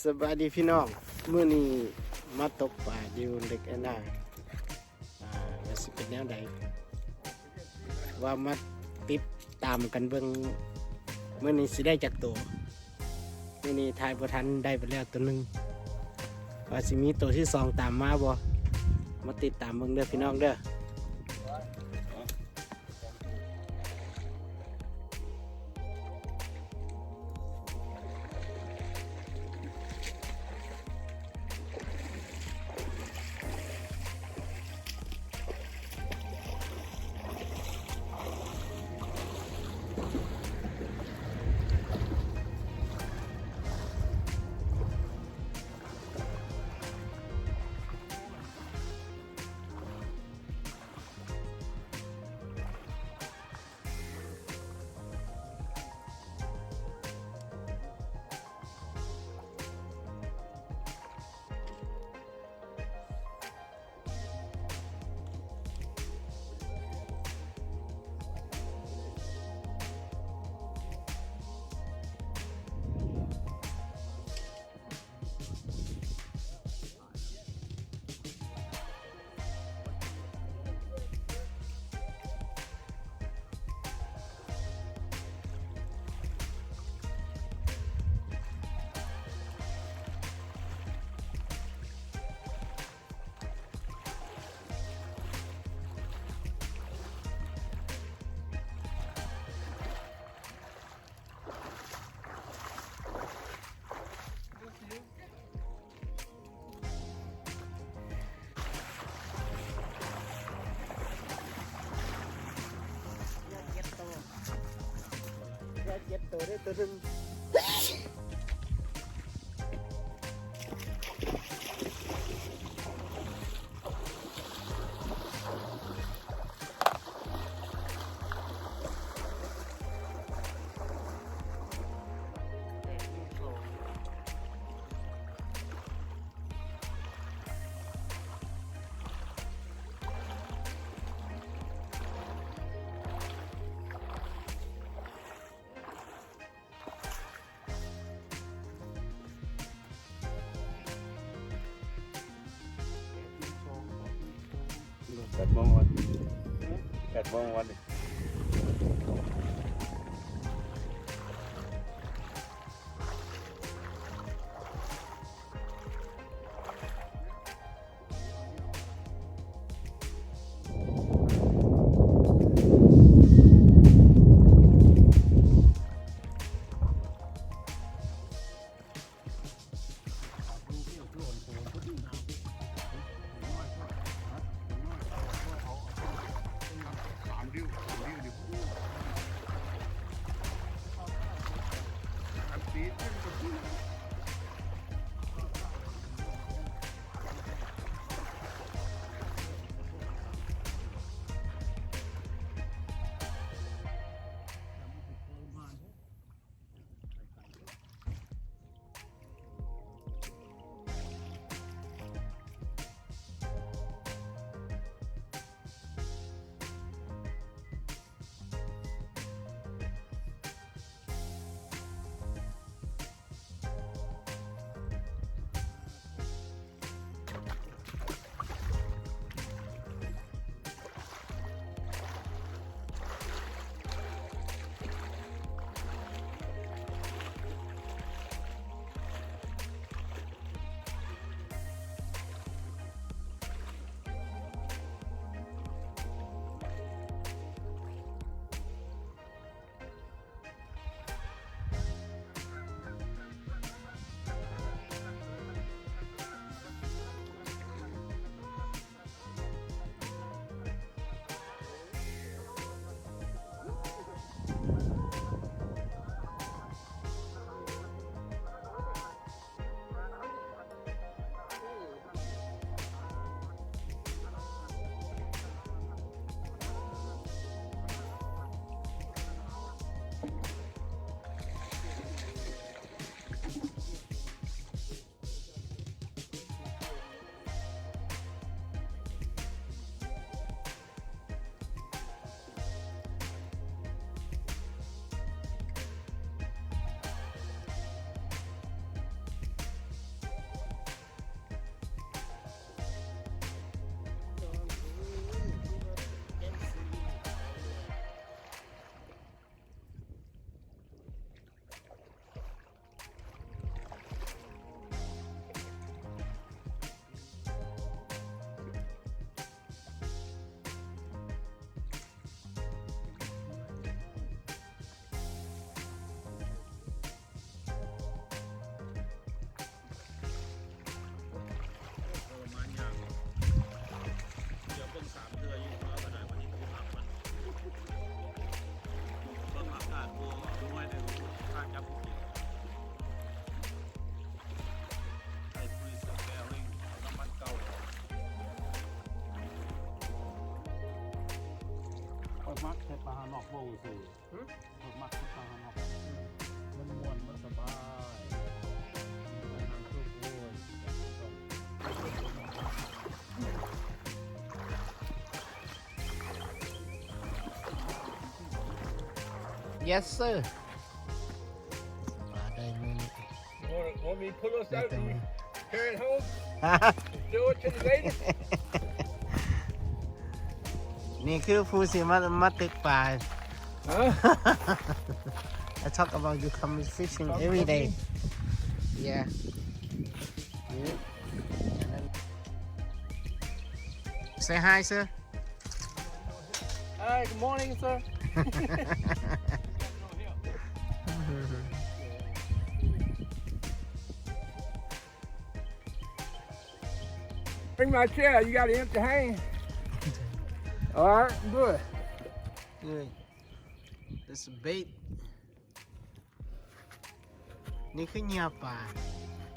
ສະບາຍດີພີ່ນ້ອງ, ມື້ນີ້ມາຕົກປາຢູ່ເຫຼັກແອນນາ ອ່າ ວ່າຊິເປັນແນວໃດ ວ່າມາຕິດຕາມກັນເບິ່ງ ມື້ນີ້ຊິໄດ້ຈັກໂຕ. ມື້ນີ້ຖ່າຍບໍ່ທັນ ໄດ້ໄປແລ້ວໂຕໜຶ່ງ, ວ່າຊິມີໂຕທີສອງຕາມມາບໍ່ ມາຕິດຕາມເບິ່ງເດີພີ່ນ້ອງເດີ. ເຈັດໂຕ ເຫຼືອເຈັດໂຕເດ້ ໂຕໜຶ່ງ. ແປດໂມງວັນ ແປດໂມງວັນນີ້. ສາມນິ້ວ ຂ້າງນອກເວົ້າຊື່ ຫຶ? ເພິ່ນມັກກິນປາຂ້າງນອກ ມັນມ່ວນ ມັນສະບາຍ Yes sir ປາໄດ້ມື້ນີ້ You wanna, want me to pull us out and carry it home? Throw it to the lady? ນີ້ຄືຜູ້ຊິມາ ມາຕຶກປາ. Huh? I talk about you come fishing every day. Yeah. Yeah. Say hi, sir. Hi, good morning, sir. Bring my chair. You got an empty hand. All right, good. Good. That's a bait. ນີ້ຄືເຫຍື່ອປາ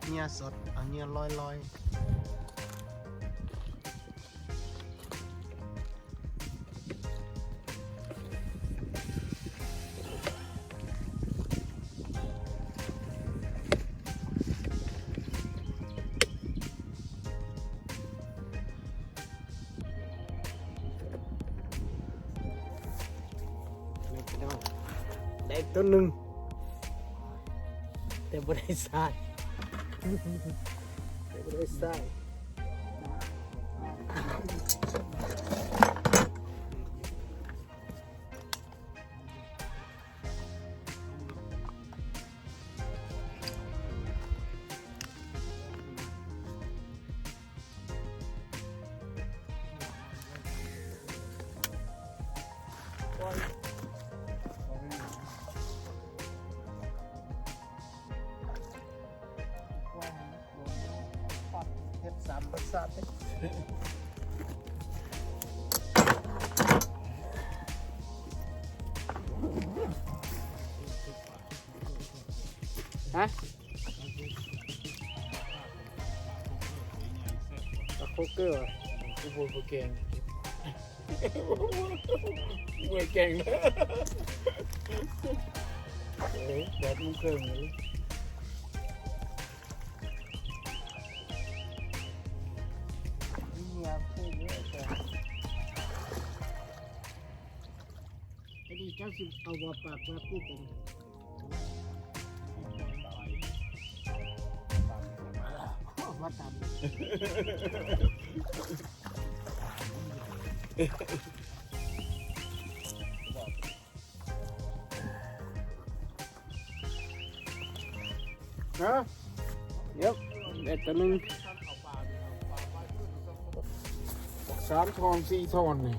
ເຫຍື່ອສົດ ເອົາເຫຍື່ອລອຍໆ. ນີ້ພີ່ນ້ອງ ໄດ້ໂຕໜຶ່ງ ແຕ່ບໍ່ໄດ້ຊາຍ ແຕ່ບໍ່ໄດ້ຊາຍ. ເຮັດສາມລົດຊາດເດ້. ຮະ? ປາໂຄກເກີຫວາ? ກູບໍ່ແກງ ບໍ່ແກງ. ເອີ ແປດໂມງເຄິ່ງ. ເຫຍື່ອເພິ່ນເດີ ແຕ່ ແຕ່ນີ້ເຈົ້າຊິເອົາບໍ່ປາກວ່າປູກເປັນ ວ່າຕາມ ຮະ? ເອີ ໄດ້ໂຕໜຶ່ງ ສາມທ່ອນ ສີ່ທ່ອນນີ້.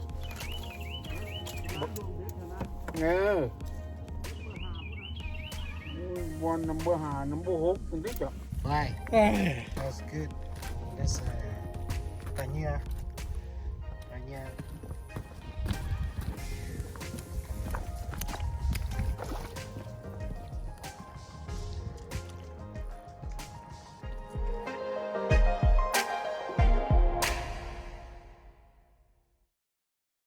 ເອີ ບ່ອນນຳເບີຫ້າ ນຳເບີຫົກ ຈັ່ງຊີ້ຈ້ະ. Why? That's good. That's, uh, ປາເຫຍື່ອ ປາເຫຍື່ອ.